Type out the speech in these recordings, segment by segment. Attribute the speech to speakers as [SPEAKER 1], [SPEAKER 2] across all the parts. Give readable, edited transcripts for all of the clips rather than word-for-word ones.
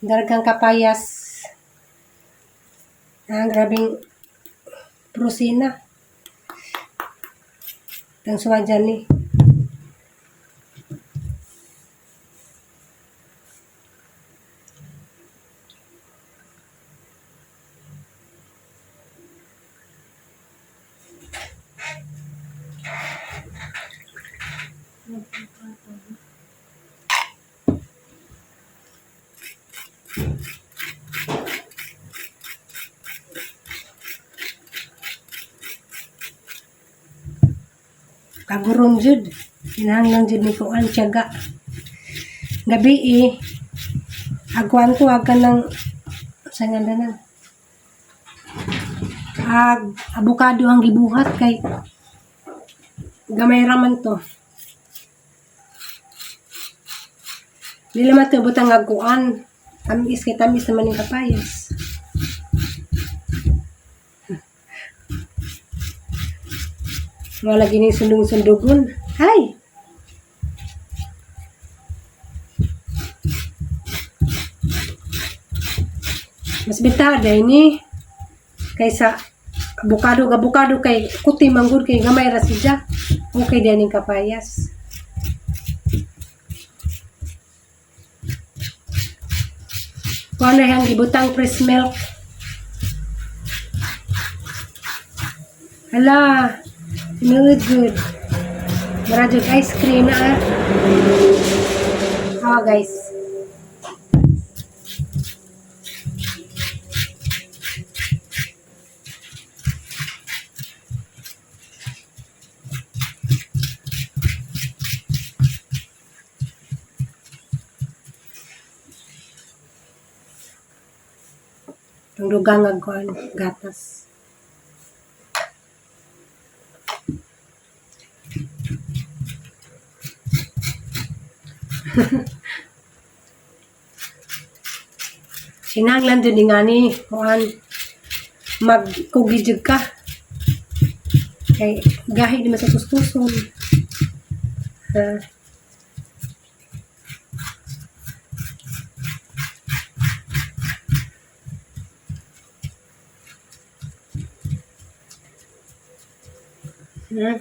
[SPEAKER 1] Dargang kapayas. Ah, grabing prusina. Tang suwa dyan ni. Kaguron jud. Kinahanglan jud ni kuan tiyaga. Gabi eh. Agwan to ag kanang sa nga na. Ag abukado ang gibuhat kay gamay ra man to. Dili man to butang ag kuan. Tamis kay tamis naman yung kapayas. Mga lagi ni sundong-sundugon. Hay! Mas bita dahil ni kaysa abukado abukado kay kuti manggod kay gamay ra siya. Okay din ning kapayas. Kuan na yang gibutang fresh milk. Hala, tinuod good. Mura jud ice cream na ah. Oh, guys. Ang dugang ang kuan, gatas. Sinanglan dun nga ni, kuan, magkugi jud ka. Kay gahi di man sa tustuson. Ha. Ha?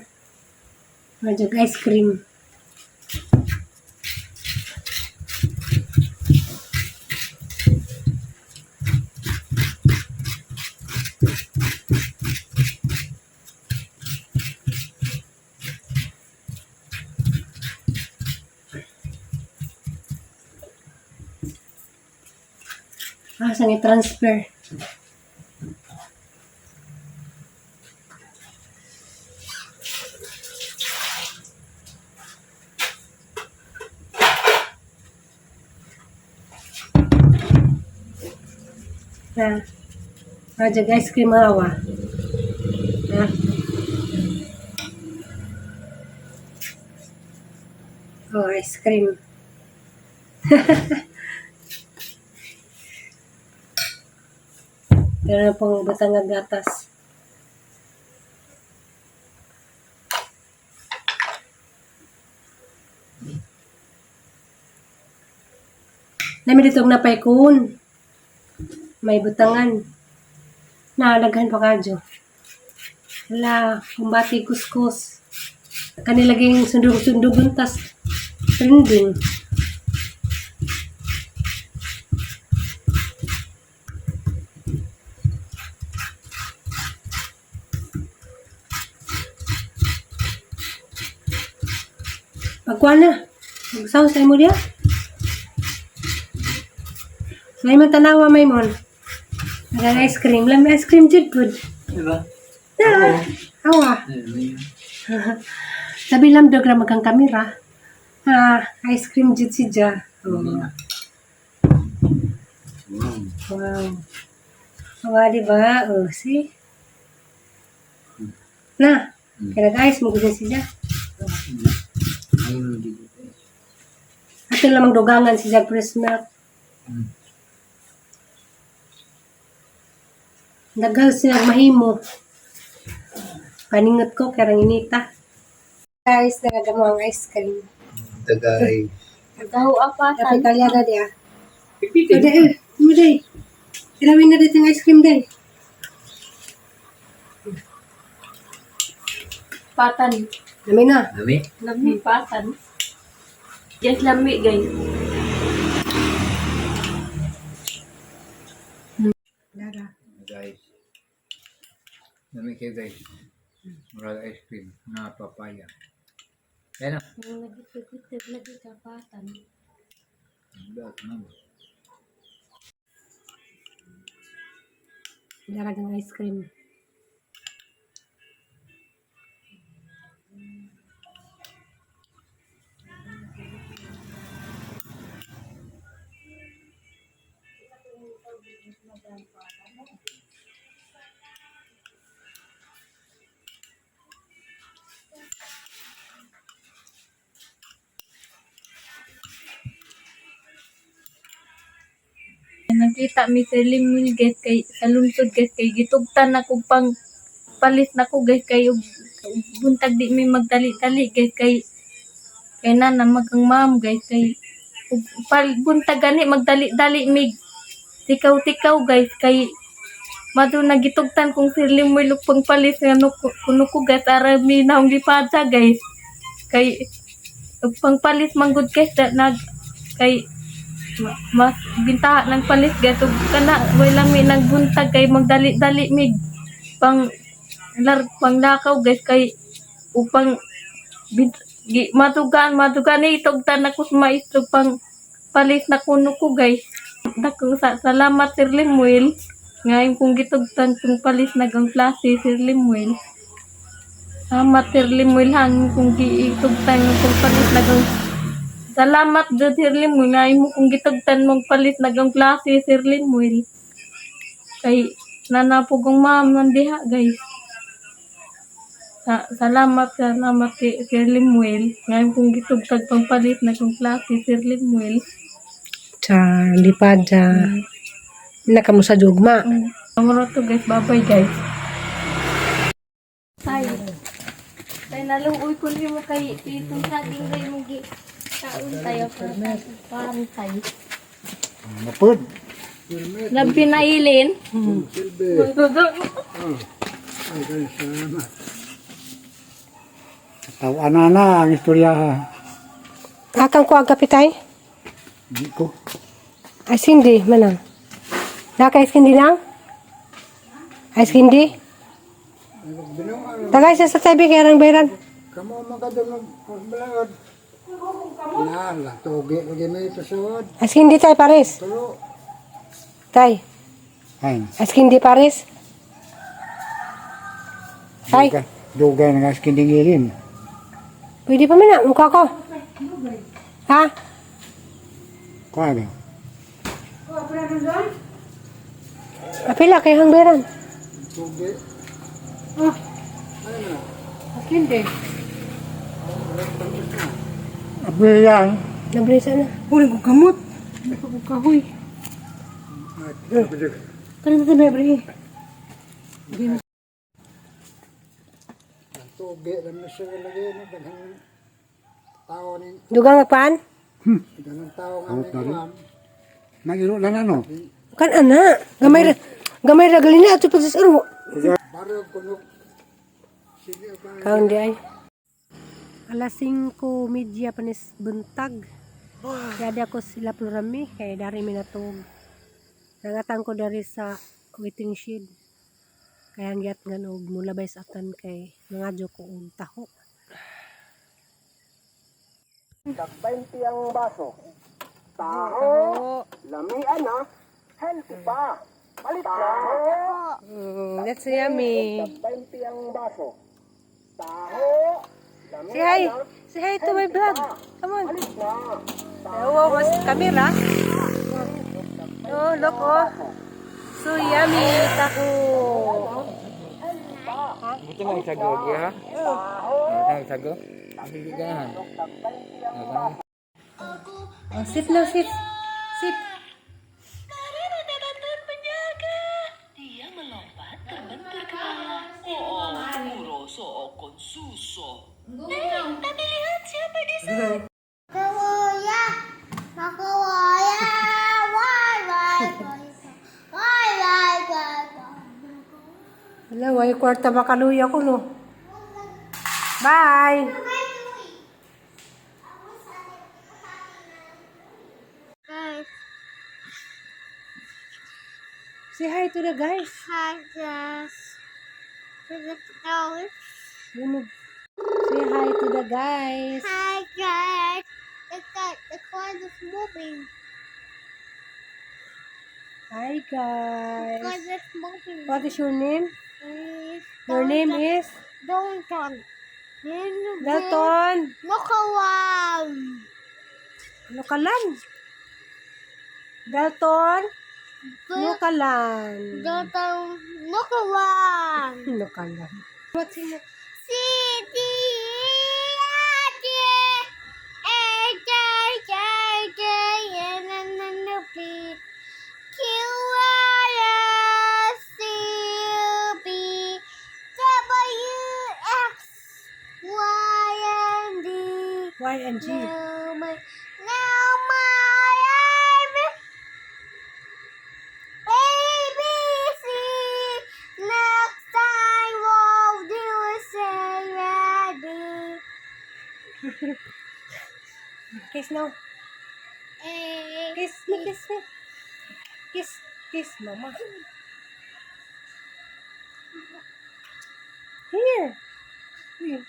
[SPEAKER 1] Medyo ice cream. Ah, sang i-transfer. Na. Radyo ice cream hawa. Ha? Oh, ice cream. Pero pong butang nga gatas. Nami dito og napaykon. May butangan. Nalaghan pa kadyo. Hala, kumbati kuskus. Kanilaging sundog-sundugon tas trending. Pagkuha na. Magsaw sa imo diya. May man tanawa may mon. Nagang ice cream. Lam ice cream jud pud.
[SPEAKER 2] Diba?
[SPEAKER 1] Na. Awa.
[SPEAKER 2] Ayun.
[SPEAKER 1] Sabi lang dog ra magang kamera. Ah, ice cream jud si Ja. Oh.
[SPEAKER 2] Wow.
[SPEAKER 1] Wow. Awa, di ba? Oh, see? Na, kaya nag-ice mo gud si Ja.
[SPEAKER 2] Ayun, dito.
[SPEAKER 1] Ato lamang dugangan si Ja breast milk. Dagal siya mahimo. Paningot ko karang inita. Guys, nagagamo ang ice cream.
[SPEAKER 2] Tagay.
[SPEAKER 3] Gaw apa
[SPEAKER 1] Dapat kalyada diya.
[SPEAKER 2] Pipitin.
[SPEAKER 1] Day, eh. Mo day. Ilawin na dito ang ice cream day.
[SPEAKER 3] Patan.
[SPEAKER 1] Dami na.
[SPEAKER 2] Dami.
[SPEAKER 3] Lami patan. Yes, lami guys.
[SPEAKER 1] Dara.
[SPEAKER 2] Guys. Dami kayo, guys. Murag ice cream na papaya. Ayan na.
[SPEAKER 3] Lagi ka patan.
[SPEAKER 1] Dara ng ice cream.
[SPEAKER 3] Nakita mi sa Limul guys kay sa lungsod guys kay gitugtan na kog pang palit na ko guys kay og buntag di mi magdali-dali guys kay kay na magang ma'am guys kay ug buntag gani magdali-dali mi tikaw-tikaw guys kay mado nagitugtan kong si Limuel og pangpalit nga kuno ko guys ara mi naong lipada guys kay og pangpalit manggod guys da, nag kay mas bintaha ng palit guys ug kana way lami nagbuntag kay magdali-dali mig pang lar panglakaw guys kay upang bint, gi, matugan matugan ni itugtan ako sa maestro pang palit na kuno ko guys. Dakong salamat, Sir Lemuel, ngayon kong gitugtan kong palit na gang klase, Sir Lemuel. Salamat, Sir Lemuel, hang kong giitugtan kong palit na gang. Salamat jud, Sir Lemuel, ngayon mo kong gitugtan mong palit na gang klase, Sir Lemuel, kay nanapog ang ma'am nandiha guys. Salamat, salamat kay Sir Lemuel. Ngayon kong gitugtag pang palit na kong klase, Sir Lemuel.
[SPEAKER 1] Sa lipad sa nakamu sa jugma.
[SPEAKER 3] Amro to guys, bye-bye guys. Tay. Tay, naluoy ko nimo kay itong saging kay mong gi kaon tayo para tay.
[SPEAKER 2] Mapod.
[SPEAKER 3] Labi na ilin.
[SPEAKER 4] Tawa na na ang istorya ha.
[SPEAKER 1] Akang ko ang kapitay?
[SPEAKER 4] Di ko.
[SPEAKER 1] Ay sindi manang. Naka ice candy lang? Ice candy? Tagay sa tabi kay rang bayran.
[SPEAKER 4] Kamo makadungog balangod. Na, latugi lagi may pasod.
[SPEAKER 1] Ice candy tay pares.
[SPEAKER 4] Tulo.
[SPEAKER 1] Tay,
[SPEAKER 4] Ay,
[SPEAKER 1] ice candy pares. Tay,
[SPEAKER 4] dugay na nga skindingirin.
[SPEAKER 1] Pwede pa man na, mukha ko. Ha?
[SPEAKER 4] Kuha ba?
[SPEAKER 1] Apila kay hang bayran.
[SPEAKER 4] Tugi.
[SPEAKER 1] Oh. Ice candy.
[SPEAKER 4] Abi yan.
[SPEAKER 1] Nabrisa na. Uli ko kamot. Hindi ko kahoy. Kano sa tabi, bre?
[SPEAKER 4] Tugi lang na siya lagi no daghang tao ni
[SPEAKER 1] Dugang nga paan?
[SPEAKER 4] daghang tao nga ni kuan. Nagiro lang ano.
[SPEAKER 1] Kan ana, gamay ra gamay ra galina ato pa sa aro.
[SPEAKER 4] Baro kuno. Sige pa.
[SPEAKER 1] Kaon di ay. Alas 5:30 pa nis buntag. Kaya di ako sila plurami kaya dari mi natug. Nangatang ko dari sa waiting shed. Kaya ang giyat nga og mulabay sa atan kay nangadyo ko og taho.
[SPEAKER 5] 20 ang baso. Taho, lamian na, healthy pa. Palit na.
[SPEAKER 1] That's yummy.
[SPEAKER 5] 20 ang baso. Taho,
[SPEAKER 1] Say hi. Say hi to my vlog. Come on.
[SPEAKER 5] palit na.
[SPEAKER 1] Oh, mas camera. Oh, look oh. So yummy taho.
[SPEAKER 2] Buto nga isago, ha? Buto nga isago? Hindi ganahan.
[SPEAKER 1] Oh, sip na sip. Sip.
[SPEAKER 6] Makuya! Makuya!
[SPEAKER 1] Wala, way kwarta makaluya ko, no? Bye!
[SPEAKER 6] Guys,
[SPEAKER 1] Say hi to the guys.
[SPEAKER 6] Hi guys. To the flowers.
[SPEAKER 1] Yun. Say hi to the guys.
[SPEAKER 6] Hi guys. The car is moving.
[SPEAKER 1] Hi,
[SPEAKER 6] The car
[SPEAKER 1] guys.
[SPEAKER 6] is moving.
[SPEAKER 1] What is your name?
[SPEAKER 6] It's
[SPEAKER 1] Your name is?
[SPEAKER 6] Dalton.
[SPEAKER 1] Dalton.
[SPEAKER 6] Look.
[SPEAKER 1] Nukalan. Dalton. Nukalan.
[SPEAKER 6] Dalton. Look around.
[SPEAKER 1] Nukalan. What's in it?
[SPEAKER 6] C D E F G H I J K L M N O P Q R S T U V W X Y and D.
[SPEAKER 1] Y and G.
[SPEAKER 6] Now my A B C. Next time we'll do a say ready.
[SPEAKER 1] Kiss now.
[SPEAKER 6] A
[SPEAKER 1] Kiss me, kiss me. Kiss, kiss mama. Here. Here.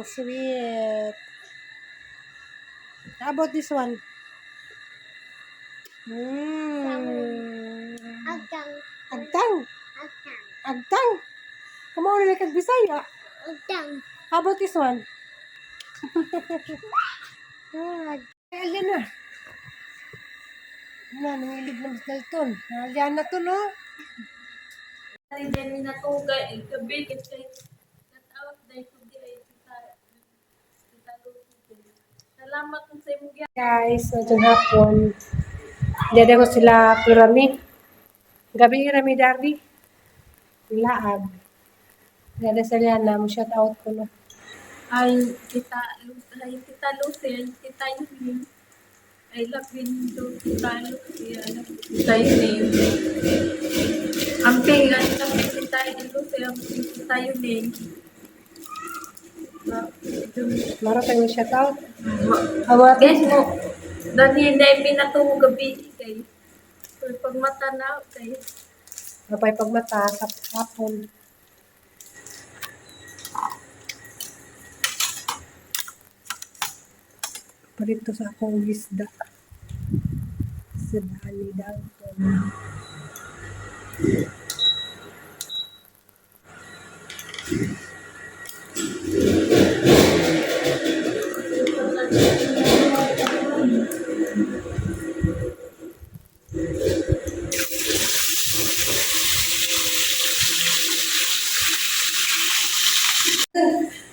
[SPEAKER 1] Sweet. How about this one?
[SPEAKER 6] Agtang.
[SPEAKER 1] Agtang.
[SPEAKER 6] Agtang.
[SPEAKER 1] Agtang. Come on, like Bisaya.
[SPEAKER 6] Agtang.
[SPEAKER 1] How about this one? Ah, alyan na. Na, nangilid na Miss Dalton. Alyan na to, no?
[SPEAKER 3] Hindi mi natugay gabi kasi out dahil kundi ay kita kita Lucy. Salamat kung sa imong
[SPEAKER 1] Guys, medyo hapon. Dede ko sila Plurami. Gabi rami dari. Laag. Dede sila na mo shout out ko no.
[SPEAKER 3] Ay kita Lucy, ay tita Lucy, ay tita Yuning. I love you to tita Lucy, I love you, tita Yuning. Amping, I love you, tita Lucy, amping tita Yuning.
[SPEAKER 1] Maro tayo shout out. Awat.
[SPEAKER 3] Guys mo, dahil hindi pinatuho gabi kay so, pagmata na kay
[SPEAKER 1] Mapay pagmata sa hapon. Parito sa akong isda. Sa Dani Dalton.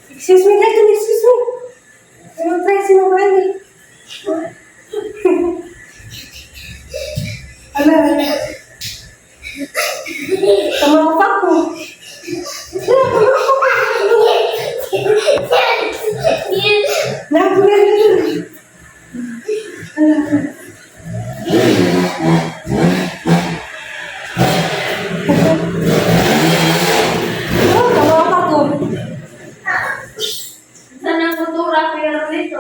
[SPEAKER 1] Excuse me, Dalton, excuse me. I'm try si Mama Ali. Ala, ala. Tama pa ko. Naku na. Ala, ala. Oh, tama pa ko.
[SPEAKER 3] Sana motora pero nito.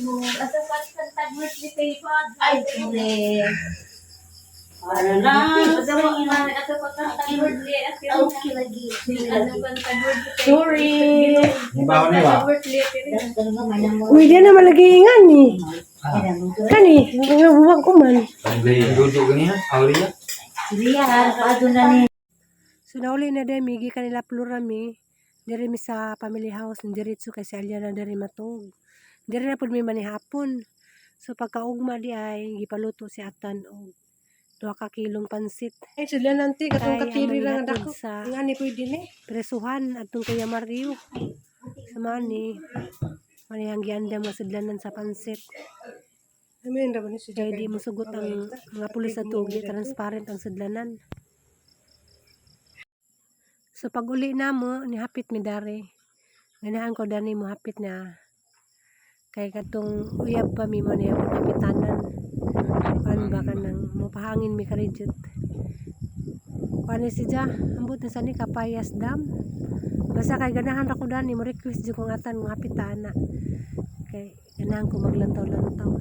[SPEAKER 3] Mo asa pa sa tagwit ni kay
[SPEAKER 7] Ay, sorry. Ano na?
[SPEAKER 3] Asa mo asa pa sa tagwit ni
[SPEAKER 7] Okay lagi.
[SPEAKER 3] Ano pa tagwit
[SPEAKER 1] Sorry.
[SPEAKER 2] Mabaho na ba?
[SPEAKER 1] Uy, di na malagingan ni. Kani, nga buwag ko man.
[SPEAKER 2] Dudu ganyan, awliya.
[SPEAKER 7] Siya, paado na ni.
[SPEAKER 1] So nauli na din, migi kanila plurami. Diri mi sa family house, diretso kay si Aliana diri matug. Diri na pud mi manihapon. So pagkaugma di ay gipaluto si Atan og 2 ka kilong pansit.
[SPEAKER 8] Ay, sila nanti, katong
[SPEAKER 1] Kay
[SPEAKER 8] katiri
[SPEAKER 1] among
[SPEAKER 8] lang ang
[SPEAKER 1] gihatod
[SPEAKER 8] dako.
[SPEAKER 1] sa
[SPEAKER 8] Nga ni pwede ni.
[SPEAKER 1] presuhan adtong Kuya Mario. Sa mani, manihang giandam nga sudlanan sa pansit.
[SPEAKER 8] Amin, raman ni sila.
[SPEAKER 1] Kay di mosugot ang mga pulis sa tuog, di transparent ang sudlanan. So pag uli na mo, nihapit mi dari. Ganahan ko dani mo hapit na kay katong uyab pa mi mo niya kapitanan. Kuan ba ka nang mopahangin mi karijot. Kuan ni siya, ambot na sa ni Kapayas Dam. Basta kay ganahan ra ko dani, mo request jud kong atan nga hapit ana. Kay ganahan ko maglantaw-lantaw.